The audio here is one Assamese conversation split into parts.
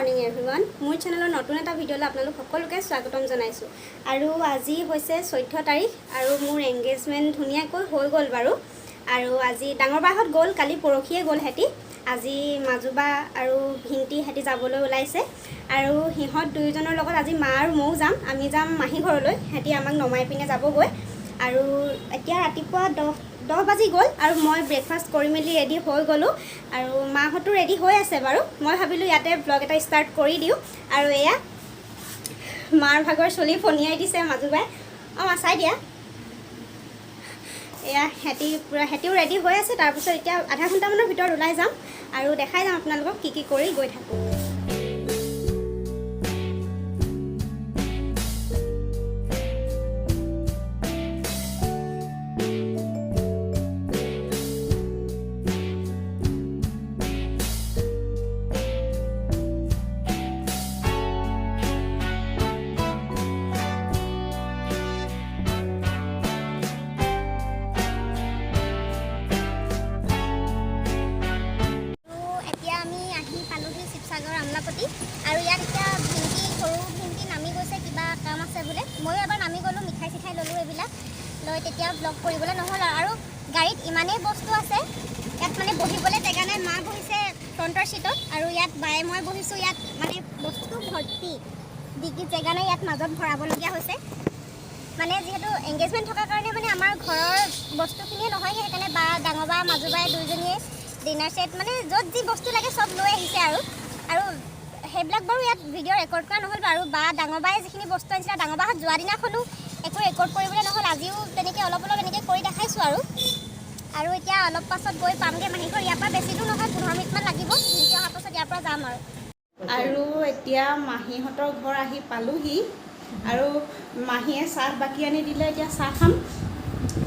মৰ্ণিং এভৰিৱান, মোৰ চেনেলৰ নতুন এটা ভিডিঅ'লৈ আপোনালোক সকলোকে স্বাগতম জনাইছোঁ। আৰু আজি হৈছে 14 তাৰিখ আৰু মোৰ এংগেজমেণ্ট ধুনীয়াকৈ হৈ গ'ল বাৰু। আৰু আজি ডাঙৰ বাহঁত গ'ল, কালি পৰহিয়ে গ'ল সিহঁতি। আজি মাজুবা আৰু ভিন্তি সিহঁতি যাবলৈ ওলাইছে আৰু সিহঁত দুয়োজনৰ লগত আজি মা আৰু ময়ো যাম। আমি যাম মাহী ঘৰলৈ, সিহঁতি আমাক নমাই পিনে যাবগৈ। আৰু এতিয়া ৰাতিপুৱা 10 বাজি গ'ল আৰু মই ব্ৰেকফাষ্ট কৰি মেলি ৰেডি হৈ গ'লোঁ আৰু মাহঁতো ৰেডি হৈ আছে বাৰু। মই ভাবিলোঁ ইয়াতে ব্লগ এটা ষ্টাৰ্ট কৰি দিওঁ। আৰু এয়া মাৰ ভাগৰ চুলি ফণিয়াই দিছে মাজুবাই। অঁ মা, চাই দিয়া। এয়া সিহঁতি পূৰা সিহঁতিও ৰেডি হৈ আছে। তাৰপিছত এতিয়া আধা ঘণ্টামানৰ ভিতৰত ওলাই যাম আৰু দেখাই যাম আপোনালোকক কি কি কৰি গৈ থাকোঁ। আৰু এতিয়া আমি আহি পালোহি শিৱসাগৰ আমলাপট্টি। আৰু ইয়াত এতিয়া ভিন্তি, সৰু ভিন্তি নামি গৈছে, কিবা কাম আছে বোলে। ময়ো এবাৰ নামি গ'লোঁ, মিঠাই চিঠাই ল'লোঁ। এইবিলাক লৈ তেতিয়া ব্লগ কৰিবলৈ নহ'ল আৰু গাড়ীত ইমানেই বস্তু আছে, ইয়াত মানে বহিবলৈ জেগা নাই। মা বহিছে ফ্ৰণ্টৰ ছিটত আৰু ইয়াত বায়ে মই বহিছোঁ। ইয়াত মানে বস্তু ভৰ্তি, ডিকিত জেগা নাই, ইয়াত মাজত ভৰাবলগীয়া হৈছে। মানে যিহেতু এংগেজমেণ্ট থকাৰ কাৰণে মানে আমাৰ ঘৰৰ বস্তুখিনিয়ে নহয়, সেইকাৰণে বা, ডাঙৰ বা, মাজু বাই দুয়োজনীয়ে ডিনাৰ ছেট, মানে য'ত যি বস্তু লাগে চব লৈ আহিছে। আৰু আৰু সেইবিলাক বাৰু ইয়াত ভিডিঅ' ৰেকৰ্ড কৰা নহ'ল বাৰু। বা, ডাঙৰ বায়ে যিখিনি বস্তু আনিছিলে, ডাঙৰ বাহঁত যোৱা দিনাখনো একো ৰেকৰ্ড কৰিবলৈ নহ'ল। আজিও তেনেকৈ অলপ অলপ এনেকৈ কৰি দেখাইছোঁ। আৰু আৰু এতিয়া অলপ পাছত গৈ পামগৈ মাহী ঘৰ। ইয়াৰ পৰা বেছি দূৰ নহয়, 15 মিনিটমান লাগিব। ভিন্তি অহাৰ পাছত ইয়াৰ পৰা যাম আৰু। আৰু এতিয়া মাহীহঁতৰ ঘৰ আহি পালোহি আৰু মাহীয়ে চাহ বাকী আনি দিলে। এতিয়া চাহ খাম।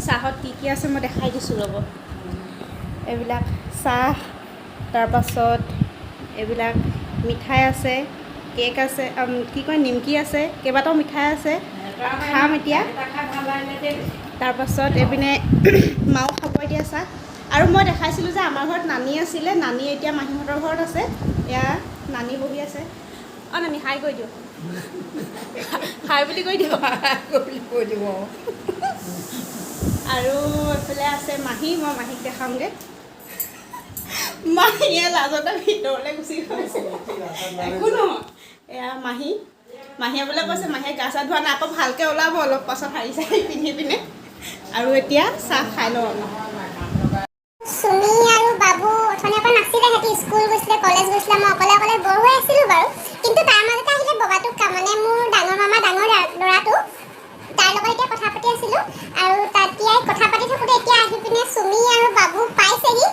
চাহত কি কি আছে মই দেখাই দিছোঁ, ৰ'ব। এইবিলাক চাহ, তাৰপাছত এইবিলাক মিঠাই আছে, কেক আছে, কি কয়, নিমকি আছে, কেইবাটাও মিঠাই আছে। খাম এতিয়া। তাৰপাছত এইপিনে মাও খাব এতিয়া চাহ। আৰু মই দেখাইছিলোঁ যে আমাৰ ঘৰত নানী আছিলে, নানী এতিয়া মাহীহঁতৰ ঘৰত আছে। এয়া নানী বহি আছে। অঁ নানী, হাই কৈ দিয়ক, হাই বুলি কৈ দিয়ক। কৈ দিব। আৰু এইফালে আছে মাহী, মই মাহীক দেখামগৈ। মাহীয়ে লাজতে ভিতৰলৈ গুচি গৈছে। একো নহয়। এয়া মাহী। মাহীয়ে বোলে কৈছে মাহীয়ে গা চা ধোৱা নাই, আকৌ ভালকৈ ওলাব অলপ পাছত শাৰী চাৰী পিন্ধি পিনে। আৰু এতিয়া চাহ খাই লওঁ আমি। চুমি আৰু বাবু অথনিৰ পৰা নাছিলে, সিহঁতি স্কুল গৈছিলে, কলেজ গৈছিলে। মই অকলে অকলে বৰ হৈ আছিলোঁ বাৰু। কিন্তু তাৰ মাজতে আহিলে বগাটোক, মানে মোৰ ডাঙৰ মামা ডাঙৰ ল'ৰাটো, তাৰ লগত এতিয়া কথা পাতি আছিলোঁ। আৰু তাতিয়াই কথা পাতি থাকোঁতে এতিয়া আহি পিনে চুমি আৰু বাবু পাইছেহি।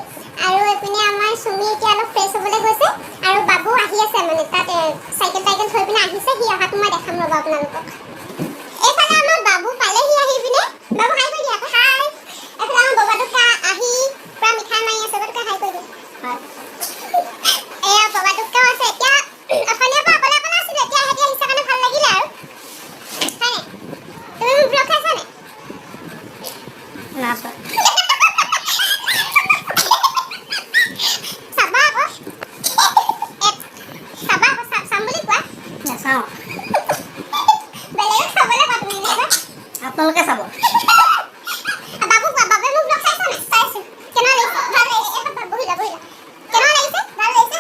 আৰু এইপিনে আমাৰ চুমি এতিয়া অলপ ফ্ৰেছ হ'বলৈ গৈছে আৰু বাবু আহি আছে, মানে তাত চাইকেল টাইকেল থৈ পিনে আহিছে। সি অহাটো মই দেখাম ৰ'ব আপোনালোকক। এইফালে আমাৰ বাবু পালেহি আহি পিনে। বাবু, হাই কৰি দিয়া আকৌ। হাই। এইফালে আমাৰ ববাটোকা আহি পুৰা মিঠাই মাৰি আছে। ববাটোকা, হাই কৰি দিয়া। এয়া ববাটোকাও আছে। এতিয়া অথনিৰ পৰা অকলে অকলে আছিলো, এতিয়া ইহঁতি আহিছে কাৰণে ভাল লাগিলে। আৰু হয় নাই? তুমি মোৰ ব্লগ চাইছা নে? নাচা। চাবা আকৌ। চাবা আকৌ, চাম বুলি কোৱা। নাচাওঁ। বেলেগক চাবলৈ কোৱা তুমি এনেকৈ। আপোনালোকে চাব। বাবু কোৱা, বাবুৱে মোৰ ব্লগ চাইছা নাই? চাইছো। কেনেকুৱা লাগিছে? ভাল লাগিছে। এ, বহি লোৱা, বহি লোৱা। কেনেকুৱা লাগিছে? ভাল লাগিছে,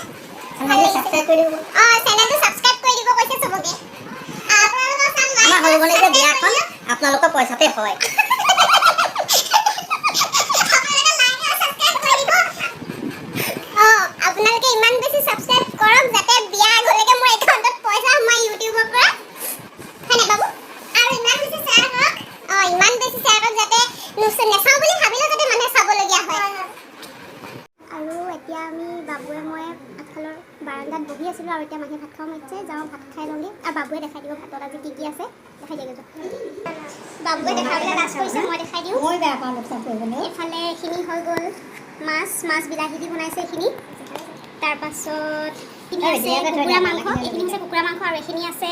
ভাল লাগিছে। ছাবস্ক্ৰাইব কৰি দিব। অ, চেনেলটো ছাবস্ক্ৰাইব কৰি দিব কৈছে চবকে। আপোনালোকৰ চাম। আমাৰ সৰু ভনীৰ যে বিয়াখন আপোনালোকৰ পইচাতে হয়। আপোনালোকে লাইক আৰু ছাবস্ক্ৰাইব কৰি দিব। অ, আপোনালোকে ইমান বেছি ছাবস্ক্ৰাইব কৰক যাতে বিয়া আগলৈকে মোৰ একাউণ্টত পইচা সোমাই ইউটিউবৰ পৰা, হয় নাই বাবু? আৰু ইমান বেছি শ্বেয়াৰ কৰক, অ, ইমান বেছি শ্বেয়াৰ কৰক যাতে নেচাওঁ বুলি ভাবিলেও যাতে মানুহে চাবলগীয়া হয়। আৰু এতিয়া আমি বাবুৱে মই আগফালৰ বাৰাণ্ডাত বহি আছিলোঁ আৰু এতিয়া মাহীয়ে ভাত খাব মাতিছে, যাওঁ ভাত খাই লওঁগৈ। আৰু বাবুৱে দেখাই দিব ভাতত আজি কি কি আছে। দেখাই দিয়গৈ যোৱা। বাবুৱে দেখাবলৈ লাজ কৰিছে, মই দেখাই দিওঁ। মই বেয়া পাওঁ লোকচান কৰিবলৈ। এইফালে এইখিনি হৈ গ'ল মাছ, মাছ বিলাহী দি বনাইছে এইখিনি। তাৰপাছত এইখিনি আছে কুকুৰা মাংস, এইখিনি হৈছে কুকুৰা মাংস। আৰু এইখিনি আছে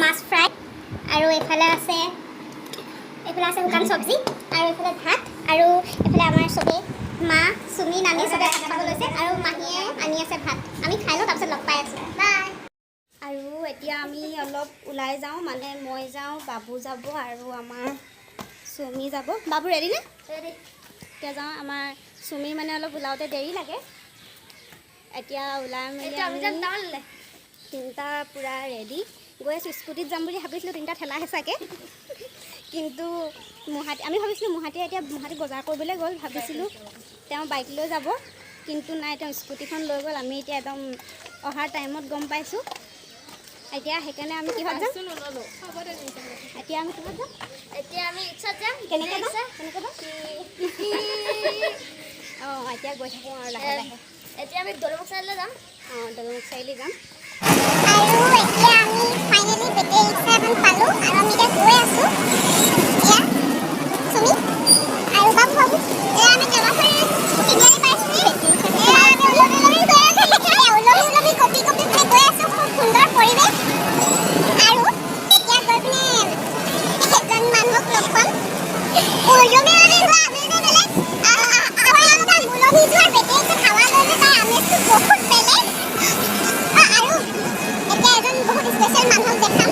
মাছ ফ্ৰাই। আৰু এইফালে আছে শুকান চব্জি আৰু এইফালে ভাত। আৰু এইফালে আমাৰ চবেই, মা, চুমি, নানি চবে ভাত খাব লৈছে আৰু মাহীয়ে আনি আছে ভাত। আমি খাই লওঁ, তাৰপিছত লগ পাই আছোঁ। বাই। এতিয়া আমি অলপ ওলাই যাওঁ, মানে মই যাওঁ, বাবু যাব আৰু আমাৰ চুমি যাব। বাবু ৰেডি নে? ৰেডি। এতিয়া যাওঁ, আমাৰ চুমি মানে অলপ ওলাওঁতে দেৰি লাগে। এতিয়া ওলাই মেলি আমি তিনিটা পূৰা ৰেডি গৈ আছোঁ। স্কুটিত যাম বুলি ভাবিছিলোঁ, তিনিটা ঠেলা হেঁচাকৈ, কিন্তু মুহাতী, আমি ভাবিছিলোঁ মুহাতীয়ে এতিয়া মুহাতী বজাৰ কৰিবলৈ গ'ল, ভাবিছিলোঁ তেওঁ বাইক লৈ যাব, কিন্তু নাই, তেওঁ স্কুটিখন লৈ গ'ল। আমি এতিয়া একদম অহাৰ টাইমত গম পাইছোঁ। এতিয়া সেইকাৰণে আমি কিহত যাম? এতিয়া আমি কিহত যাম? এতিয়া আমি ৰিক্সাত যাম। কেনেকৈ যাম? কেনেকৈ যাম? অঁ, এতিয়া গৈ থাকোঁ আৰু লাহে লাহে। এতিয়া আমি দলমুখ চাৰিআলিলৈ যাম। অঁ, দলমুখ চাৰিআলি যাম। আৰু এতিয়া আমি ফাইনেলি বেটেৰী ৰিক্সা এখন পালোঁ আৰু আমি এতিয়া গৈ আছোঁ। এয়া চুমি আৰু বাবু। বাবু, এয়া আমি কেইবাখন তিনিআলি পাইছোঁহি। এয়া আমি ওলমি ওলমি গৈ আছোঁ। এয়া ওলমি ওলমি কঁপি কঁপি পিনে গৈ আছোঁ। খুব সুন্দৰ পৰিৱেশ। আৰু এতিয়া গৈ পিনে এজন মানুহক লগ পাম। ওলমি ওলমি যোৱা আমেজে বেলেগ আৰু ওলমি যোৱাৰ বেটেৰী ৰিক্সাত হাৱা লৈ লৈ তাৰ আমেজটো বহুত বেলেগ। আৰু এতিয়া এজন বহুত স্পেচিয়েল মানুহক দেখাম।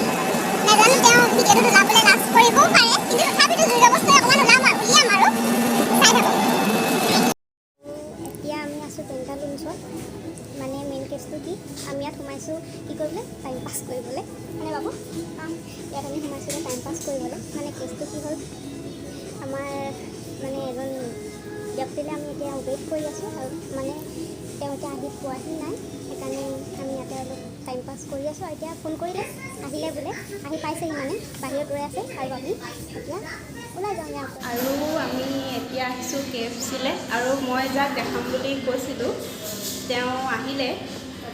নাজানো, তেওঁ ভিডিঅ'টোত ওলাবলৈ লাজ কৰিবও পাৰে, কিন্তু তথাপিতো জোৰ জবৰদস্তি অকণমান ওলাম আৰু উলিয়াম আৰু চাই থাকক। এতিয়া আমি আছোঁ পেণ্টালুনছত। মানে মেইন কেছটো কি, আমি ইয়াত সোমাইছোঁ কি কৰিবলৈ? টাইম পাছ কৰিবলৈ। মানে বাবু, ইয়াত আমি সোমাইছিলোঁ টাইম পাছ কৰিবলৈ। মানে কেছটো কি হ'ল, আমাৰ মানে এজন ব্যক্তিলৈ আমি এতিয়া ৱেইট কৰি আছোঁ আৰু মানে তেওঁ এতিয়া আহি পোৱাহি নাই। সেইকাৰণে আমি ইয়াতে অলপ টাইম পাছ কৰি আছোঁ। আৰু এতিয়া ফোন কৰিলে, আহিলে বোলে, আহি পাইছেহি, মানে বাহিৰত ৰৈ আছে আৰু আমি এতিয়া ওলাই যাওঁ ইয়াৰ পৰা। আৰু আমি এতিয়া আহিছোঁ কেএফচিলৈ আৰু মই যাক দেখাম বুলি কৈছিলোঁ, তেওঁ আহিলে।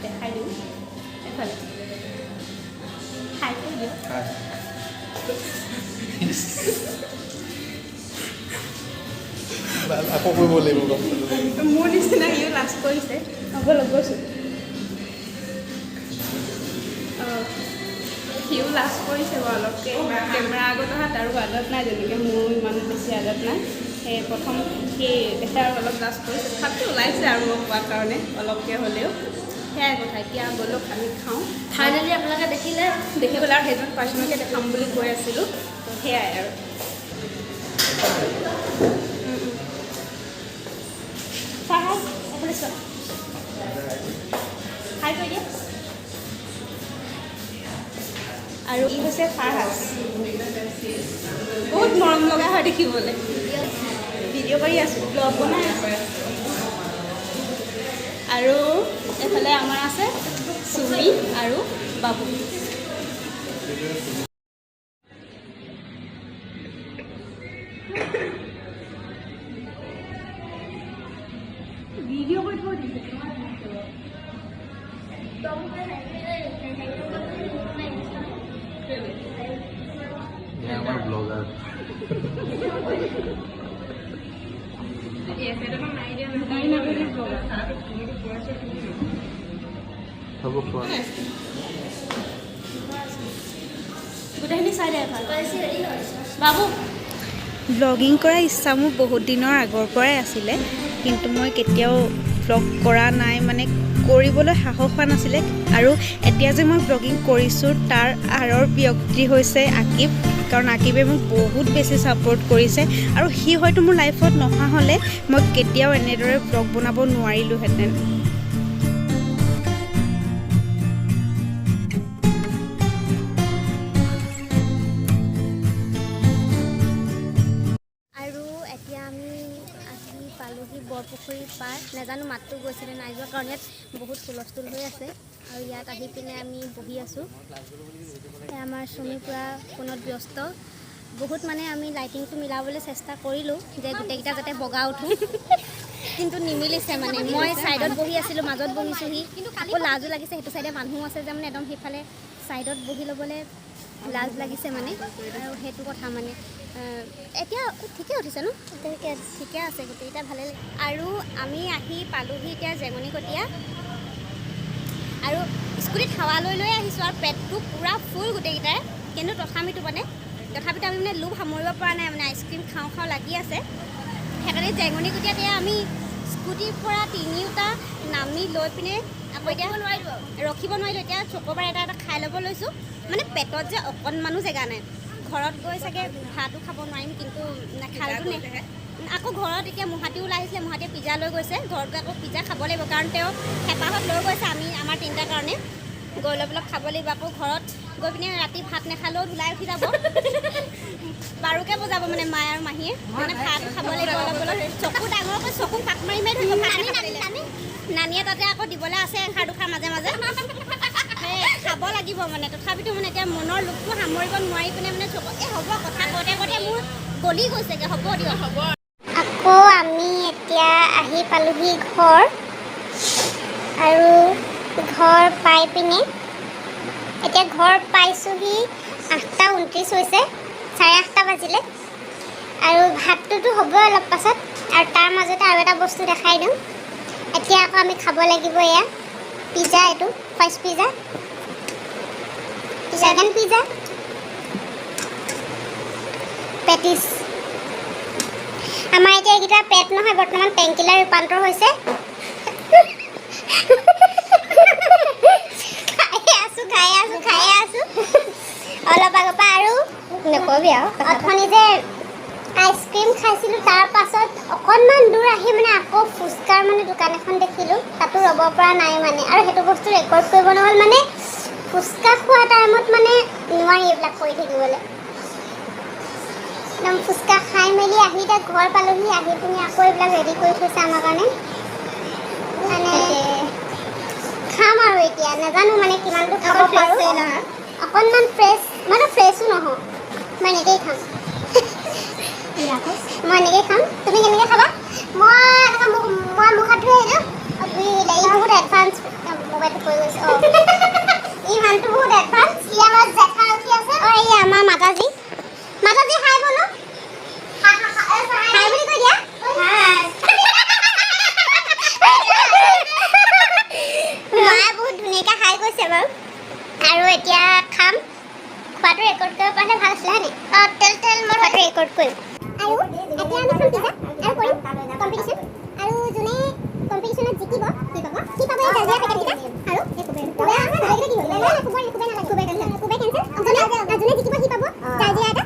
দেখাই দিওঁ। এইফালে হাই কৰি দিয়ক। হাই। আকৌ কৰিব লাগিব গম পালোঁ। মোৰ নিচিনা সিও লাজ কৰিছে। ব'লক, গৈছোঁ। অঁ, সিও লাজ কৰিছে বাৰু অলপকৈ। কেমেৰা আগত অহা তাৰো আদত নাই, যেনেকৈ মোৰো ইমান বেছি আদত নাই। সেই প্ৰথম সি দেখে আৰু অলপ লাজ কৰিছে, তথাপিতো ওলাইছে আৰু মই কোৱাৰ কাৰণে অলপকৈ হ'লেও। সেয়াই কথা। এতিয়া ব'লক, আমি খাওঁ। ফাইনেলি আপোনালোকে দেখিলে। দেখিবলৈ আৰু সেইজন পাৰ্চনকে দেখাম বুলি কৈ আছিলোঁ, তো সেয়াই আৰু। চাহ হাই, এইফালে চোৱা, হাই কৰি দিয়া। আৰু ই হৈছে ফাৰহাজ। বহুত মৰম লগা হয় দেখিবলৈ। ভিডিঅ' কৰি আছোঁ, ব্লগ বনাই আছোঁ। আৰু এইফালে আমাৰ আছে চুমি আৰু বাবু। ভিডিঅ' কৰি থৈ দিছে। এয়া আমাৰ ব্লগাৰ। মাৰি নাথাকি ব্লগাৰ। হ'ব, খোৱা। গোটেইখিনি চাই দে ভাল বাবু। ব্লগিং কৰাৰ ইচ্ছা মোৰ বহুত দিনৰ আগৰ পৰাই আছিলে, কিন্তু মই কেতিয়াও ব্লগ কৰা নাই, মানে কৰিবলৈ সাহস হোৱা নাছিলে। আৰু এতিয়া যে মই ব্লগিং কৰিছোঁ, তাৰ আঁৰৰ ব্যক্তি হৈছে আকিব, কাৰণ আকিবে মোক বহুত বেছি ছাপোৰ্ট কৰিছে আৰু সি হয়তো মোৰ লাইফত নহা হ'লে মই কেতিয়াও এনেদৰে ব্লগ বনাব নোৱাৰিলোঁহেঁতেন। আৰু এতিয়া আমি আহি পালোহি বৰপুখুৰী পাৰ। নাজানো মাতটো গৈছেনে নাই যোৱা, কাৰণ ইয়াত বহুত হুলস্থুল হৈ আছে। আৰু ইয়াত আহি পিনে আমি বহি আছোঁ। এয়া আমাৰ চুমি পূৰা ফোনত ব্যস্ত বহুত। মানে আমি লাইটিংটো মিলাবলৈ চেষ্টা কৰিলোঁ যে গোটেইকেইটা যাতে বগা উঠোঁ, কিন্তু নিমিলিছে। মানে মই ছাইডত বহি আছিলোঁ, মাজত বহিছোঁহি। আকৌ লাজো লাগিছে, সেইটো ছাইডে মানুহ আছে যে, মানে একদম সেইফালে ছাইডত বহি ল'বলৈ লাজ লাগিছে মানে। আৰু সেইটো কথা মানে এতিয়া ঠিকে উঠিছে ন? ঠিকে আছে, গোটেইকেইটা ভালে লাগিছে। আৰু আমি আহি পালোহি এতিয়া জেঙনিকটীয়া আৰু স্কুটিত হাৱা লৈ লৈ আহিছোঁ আৰু পেটটো পূৰা ফুল গোটেইকেইটাই, কিন্তু তথাপিতো আমি মানে লোভ সামৰিব পৰা নাই, মানে আইচক্ৰীম খাওঁ খাওঁ লাগি আছে। সেইকাৰণে জেঙনিকটীয়াতে আমি স্কুটিৰ পৰা তিনিওটা নামি লৈ পিনে আকৌ এতিয়া ৰখিব নোৱাৰিলোঁ। এতিয়া চকবাৰ এটা এটা খাই ল'ব লৈছোঁ, মানে পেটত যে অকণমানো জেগা নাই। ঘৰত গৈ চাগে ভাতো খাব নোৱাৰিম, কিন্তু নাখালেতো নে আকৌ ঘৰত এতিয়া মহাতি ওলাই আহিছিলে, মহাতিয়ে পিজ্জা লৈ গৈছে। ঘৰত গৈ আকৌ পিজ্জা খাব লাগিব, কাৰণ তেওঁ হেঁপাহত লৈ গৈছে আমি আমাৰ তিনিটাৰ কাৰণে। গৈ লৈ পেলাই খাব লাগিব। আকৌ ঘৰত গৈ পিনে ৰাতি ভাত নাখালেও ধুলাই উঠি যাব, বাৰুকে বজাব মানে মায়ে আৰু মাহীয়ে। মানে ভাত খাব লাগিব অলপ অলপ। চকু ডাঙৰকৈ চকু পাক মাৰি মাৰি ধৰিব ভাত নাখালে। নানীয়ে তাতে আকৌ দিবলৈ আছে এষাৰ দুষাৰ মাজে মাজে, সেই খাব লাগিব মানে। তথাপিতো মানে এতিয়া মনৰ লোভটো সামৰিব নোৱাৰি পিনে মানে চকু এই হ'ব, কথা কওঁতে কওঁতে মোৰ গলি গৈছেগৈ। হ'ব দিয়ক, হ'ব। আকৌ আমি এতিয়া আহি পালোহি ঘৰ, আৰু ঘৰ পাই পিনে এতিয়া ঘৰ পাইছোঁহি 8:29 হৈছে, 8:30 বাজিলে। আৰু ভাতটোতো হ'বই অলপ পাছত। আৰু তাৰ মাজতে আৰু এটা বস্তু দেখাই দিওঁ। এতিয়া আকৌ আমি খাব লাগিব এয়া পিজ্জা, এইটো first pizza, second pizza, patties. আমাৰ এতিয়া এইকেইটা পেট নহয়, বৰ্তমান পেংকিলাৰ ৰূপান্তৰ হৈছে। খাই আছোঁ, খাই আছোঁ, খাই আছোঁ অলপ আগৰ পৰা। আৰু নকবি আৰু অথনি যে আইচক্ৰীম খাইছিলোঁ, তাৰ পাছত অকণমান দূৰ আহি মানে আকৌ ফুচকাৰ মানে দোকান এখন দেখিলোঁ, তাতো ৰ'ব পৰা নাই মানে। আৰু সেইটো বস্তু ৰেকৰ্ড কৰিব নহ'ল, মানে ফুচকা খোৱা টাইমত মানে নোৱাৰি এইবিলাক কৰি থাকিবলৈ। একদম ফুচকা খাই মেলি আহি এতিয়া ঘৰ পালোহি। আহি পিনি আকৌ এইবিলাক ৰেডি কৰি থৈছে আমাৰ কাৰণে, মানে খাম আৰু এতিয়া। নাজানো মানে কিমানটো খাব পাৰোঁ, অকণমান ফ্ৰেছ, মানে ফ্ৰেছো নহওঁ, মই এনেকেই খাম। মই এনেকেই খাম, তুমি কেনেকৈ খাবা? মই এনেকৈ মুখ, মই মুখ হাত ধুই আহিলোঁ। ধুই আহিলে ই বহুত এডভান্স, মোবাইলটো পৰি গৈছে। অঁ, ই মানুহটো বহুত এডভান্স। ই আমাৰ জেঠা উঠি আছে। অঁ, এই আমাৰ মাতাজী, মাতাজী হাই বলো, হাই বুলি কৈ দিয়া। মায়ে বহুত ধুনীয়াকৈ হাই কৈছে বাৰু। আৰু এতিয়া খাম, খোৱাটো ৰেকৰ্ড কৰিব পাৰিলে ভাল আছিলে, হয়নে? অঁ, তেল তেল মই খোৱাটো ৰেকৰ্ড কৰিম। আৰু এতিয়া আমি খাম পিজ্জা আৰু কৰিম কম্পিটিশ্যন, আৰু যোনে কম্পিটিশ্যনত জিকিব সি পাব এই জালজিৰা পেকেটকেইটা। আৰু যোনে জিকিব সি পাব জালজিৰা এটা,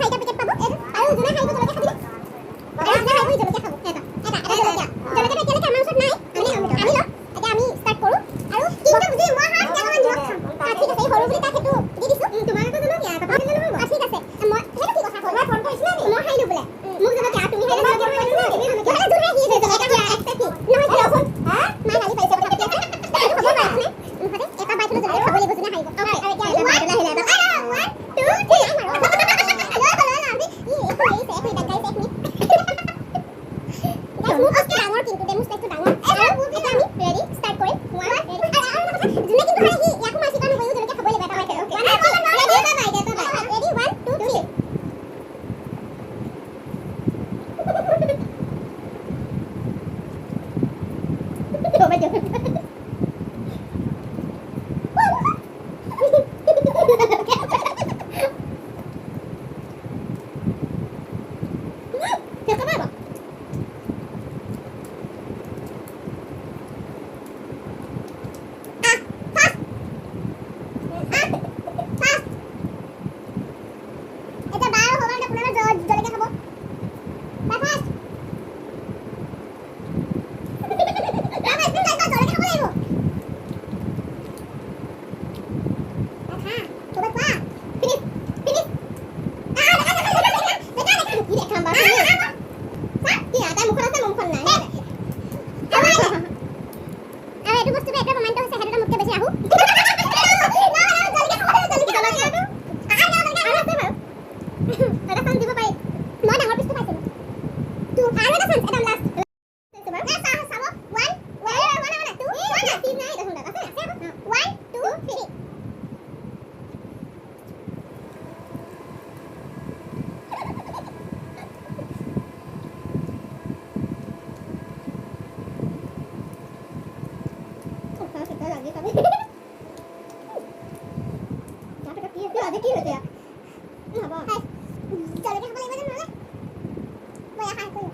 চাৰিটা পেকেট পাব। আৰু যোনে হাৰিব জলকীয়া খাবি, আৰু যোনে হাৰিব সি জলকীয়া খাব এটা এটা এটা জলকীয়া। জলকীয়াটো এতিয়ালৈকে আমাৰ ওচৰত নাই, আমি আনি লওঁ। এতিয়া আমি ষ্টাৰ্ট কৰোঁ। আৰু কিন্তু বুজি মই হাৰিম, তেতিয়া মই নিমখ খাম। ঠিক আছে, এই সৰু বুলি তাক সেইটো দি দিছোঁ। তোমাক আকৌ জলকীয়া কথা দিলে নহ'ব। ঠিক আছে, মই সেইটো কি কথা হ'ল, মই ফোন কৰিছিলোঁ নি, মই হাৰিলোঁ বোলে, মোক জলকীয়া, তুমি হাৰিলে জলকীয়া, যোনে হাৰে সি জলকীয়া এক্সট্ৰা কি নহয় কি ৰচোন। মায়ে গালি পাৰিছে কথা পাতি আছে, সেইটো হ'ব পাৰে নে? মুঠতে এটা বাই থলে জলকীয়া খাব লাগিব যোনে হাৰিব। আৰু এতিয়া 1 2 3 ডাঙৰ, কিন্তু দে মোৰ চাইজটো ডাঙৰ। এতিয়া আমি ৰেডি ষ্টাৰ্ট কৰিম। যোনে কিন্তু হাৰে সি ইয়াকো মাৰ্চি কৰা নহ'ব, জলকীয়া খাবই লাগিব এটা। ৰেডি, 1 2 3। জলকীয়া খাব লাগিব যে নহ'লে মই খাই কৰিম।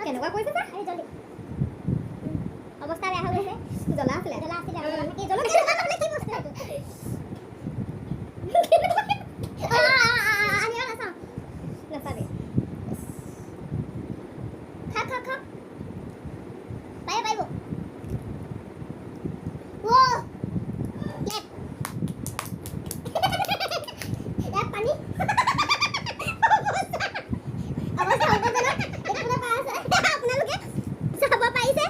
কেনেকুৱা কৰিছে চা। আৰে জলদি, অৱস্থা বেয়া হৈ গৈছে। জ্বলা আছিলে, জ্বলা আছিলে আৰু জ্বলা। কি জলকীয়া জ্বলা? কি বস্তু এইটো? অ, আমি আৰু নাচাওঁ, নাচাবি। খা খা খা, পাৰিব পাৰিব। ৱ, ক্লেপ। ইয়াত পানী। অৱস্থা সংকটজনক, দেখিবলৈ পাই আছে আপোনালোকে, চাব পাৰিছে।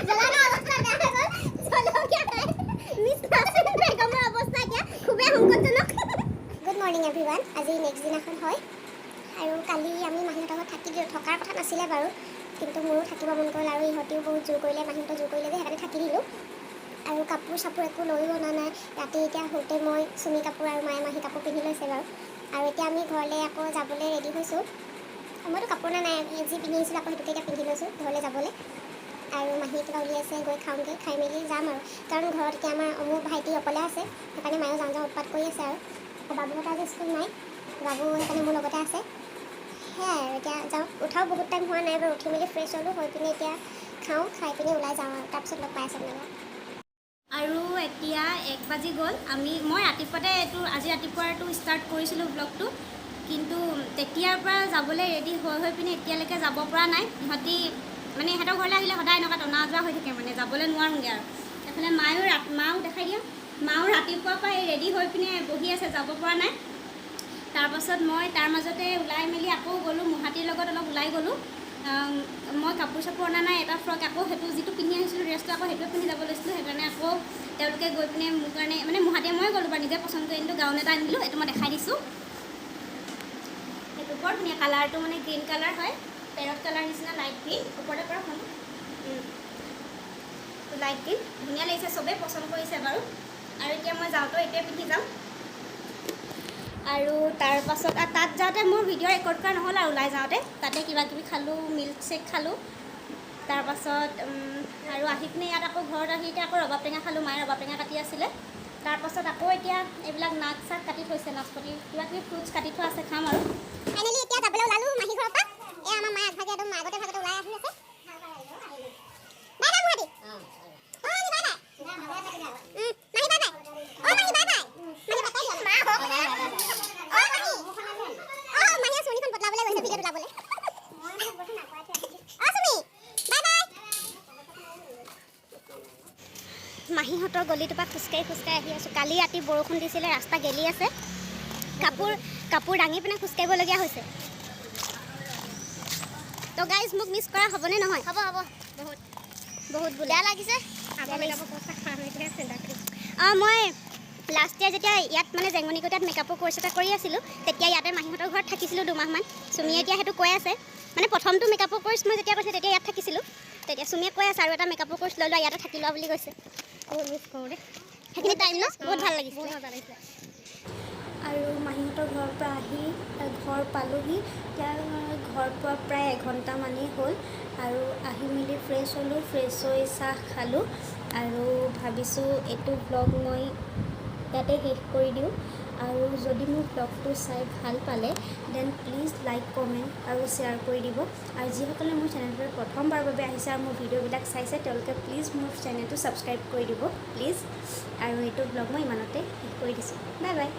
জ্বলাৰ অৱস্থা বেয়া হৈ গ'ল জলকীয়া খাই। মিছ নাছৰিন বেগমৰ অৱস্থা এতিয়া খুবেই সংকটজনক। Good morning everyone. আজি নেক্সট দিনাখন হয় আৰু কালি আমি মাহীহঁতৰ ঘৰত থাকি দিলোঁ। থকাৰ কথা নাছিলে বাৰু, কিন্তু মোৰো থাকিব মন গ'ল আৰু ইহঁতেও বহুত জোৰ কৰিলে, মাহীহঁতে জোৰ কৰিলে যে সেইকাৰণে থাকি দিলোঁ। আৰু কাপোৰ চাপোৰ একো লৈও অনা নাই। ৰাতি এতিয়া শুওঁতে মই চুমি কাপোৰ আৰু মায়ে মাহী কাপোৰ পিন্ধি লৈছে বাৰু। আৰু এতিয়া আমি ঘৰলৈ আকৌ যাবলৈ ৰেডি হৈছোঁ। মইতো কাপোৰ অনা নাই, যি পিন্ধি আহিছিলোঁ আকৌ সেইটোকে এতিয়া পিন্ধি লৈছোঁ ঘৰলৈ যাবলৈ। আৰু মাহীয়ে কিবা উলিয়াইছে, গৈ খাওঁগৈ, খাই মেলি যাম আৰু। কাৰণ ঘৰত এতিয়া আমাৰ অমুক ভাইটি অকলে আছে, সেইকাৰণে মায়েও যাওঁ যাওঁ উৎপাত কৰি আছে। আৰু বাবুহঁতৰ আজি স্কুল নাই, বাবু সেইকাৰণে মোৰ লগতে আছে। সেয়াই আৰু, এতিয়া যাওঁ। উঠাও বহুত টাইম হোৱা নাই বাৰু। উঠি মেলি ফ্ৰেছ হ'লোঁ, হৈ পিনে এতিয়া খাওঁ, খাই পিনে ওলাই যাওঁ আৰু তাৰপিছত লগ পাই আছোঁ আপোনালোকক। আৰু এতিয়া 1 বাজি গ'ল। মই ৰাতিপুৱাতে এইটো, আজি ৰাতিপুৱাৰটো ষ্টাৰ্ট কৰিছিলোঁ ব্লগটো, কিন্তু তেতিয়াৰ পৰা যাবলৈ ৰেডি হৈ হৈ পিনে এতিয়ালৈকে যাব পৰা নাই। ইহঁতি মানে ইহঁতৰ ঘৰলৈ আহিলে সদায় এনেকুৱা টনা আজোৰা হৈ থাকে, মানে যাবলৈ নোৱাৰোঁগৈ। আৰু এইফালে মায়ো, মাও দেখাই দিয়া, মাও ৰাতিপুৱাৰ পৰা ৰেডি হৈ পিনে বহি আছে, যাব পৰা নাই। তাৰপাছত মই তাৰ মাজতে ওলাই মেলি আকৌ গ'লোঁ, মুহাতীৰ লগত অলপ ওলাই গ'লোঁ। মই কাপোৰ চাপোৰ অনা নাই, এটা ফ্ৰক আকৌ সেইটো যিটো পিন্ধি আহিছিলোঁ ড্ৰেছটো আকৌ সেইটোৱে পিন্ধি যাব লৈছিলোঁ। সেইকাৰণে আকৌ তেওঁলোকে গৈ পিনে মোৰ কাৰণে, মানে মুহাতীয়ে মই গ'লোঁ বাৰু, নিজে পচন্দ কৰি আনিলোঁ, গাউন এটা আনিলোঁ। এইটো মই দেখাই দিছোঁ। সেইটো বৰ ধুনীয়া কালাৰটো, মানে গ্ৰীণ কালাৰ হয়, পেৰট কালাৰ নিচিনা, লাইট গ্ৰীণ। ওপৰতে পৰা ফোন। লাইট গ্ৰীণ, ধুনীয়া লাগিছে, চবেই পচন্দ কৰিছে বাৰু। আৰু এতিয়া মই যাওঁতেও এইটোৱে পিন্ধি যাম। আৰু তাৰ পাছত আৰু তাত যাওঁতে মোৰ ভিডিঅ' ৰেকৰ্ড কৰা নহ'ল। আৰু ওলাই যাওঁতে তাতে কিবা কিবি খালোঁ, মিল্ক শ্বেক খালোঁ। তাৰপাছত আৰু আহি পিনে ইয়াত আকৌ ঘৰত আহি এতিয়া আকৌ ৰবাব টেঙা খালোঁ, মায়ে ৰবাব টেঙা কাটি আছিলে। তাৰপাছত আকৌ এতিয়া এইবিলাক নাক চাক কাটি থৈছে, নাচপতি, কিবা কিবি ফ্ৰুটছ কাটি থোৱা আছে, খাম আৰু। ফাইনেলি এতিয়া যাবলৈ ওলালো মাহী ঘৰৰ পৰা। এয়া আমাৰ মায়ে আগভাগে একদম আগতে ভাগতে ওলাই আহি আছে। Bye bye মুহাতি। অ মাহী, বাই বাই। মাহী, বাই বাই। অ মাহী, বাই বাই। মাহী, বাই বাই। অ মাহী, অ মাহীয়ে চুৰ্ণীখন বদলাবলৈ গৈছে ভিডিঅ'টো ওলাবলৈ। অ চুমি, বাই বাই। মাহীহঁতৰ গলিটোৰ পৰা খোজকাঢ়ি খোজকাঢ়ি আহি আছোঁ। কালি ৰাতি বৰষুণ দিছিলে, ৰাস্তা গেলি আছে, কাপোৰ কাপোৰ দাঙি পিনে খোজকাঢ়িবলগীয়া হৈছে। তো গাইজ, মোক মিছ কৰা হ'বনে নহয়? হ'ব হ'ব, বহুত। বহুত বোলে। বেয়া লাগিছে। অঁ, মই লাষ্ট ইয়েৰ যেতিয়া ইয়াত মানে জেঙনিকটাত মেকআপৰ কৰ্চ এটা কৰি আছিলোঁ, তেতিয়া ইয়াতে মাহীহঁতৰ ঘৰত থাকিছিলোঁ 2 মাহমান। চুমিয়ে এতিয়া সেইটো কৈ আছে, মানে প্ৰথমটো মেকআপৰ কৰ্চ মই যেতিয়া কৰিছিলোঁ তেতিয়া ইয়াত থাকিছিলোঁ। তেতিয়া চুমিয়ে কৈ আছে, আৰু এটা মেকআপৰ কৰ্চ লৈ লোৱা, ইয়াতে থাকি লোৱা বুলি কৈছে। বহুত মিছ কৰোঁ দেই। সেইখিনি টাইম ন, বহুত ভাল লাগিছিলে। বহুত মজা লাগিছিলে। আৰু মাহীহঁতৰ ঘৰৰ পৰা আহি ঘৰ পালোহি। এতিয়া ঘৰ পোৱা প্ৰায় এঘণ্টামানেই হ'ল। আৰু আহি মেলি ফ্ৰেছ হ'লোঁ, ফ্ৰেছ হৈ চাহ খালোঁ আৰু ভাবিছোঁ এইটো ব্লগ মই ইয়াতে শেষ কৰি দিওঁ। আৰু যদি মোৰ ব্লগটো চাই ভাল পালে, then please like, comment আৰু শ্বেয়াৰ কৰি দিব। আৰু যিসকলে মোৰ চেনেলটোলৈ প্ৰথমবাৰৰ বাবে আহিছে আৰু মোৰ ভিডিঅ'বিলাক চাইছে, তেওঁলোকে প্লিজ মোৰ চেনেলটো ছাবস্ক্ৰাইব কৰি দিব প্লিজ। আৰু এইটো ব্লগ মই ইমানতে শেষ কৰি দিছোঁ। Bye bye.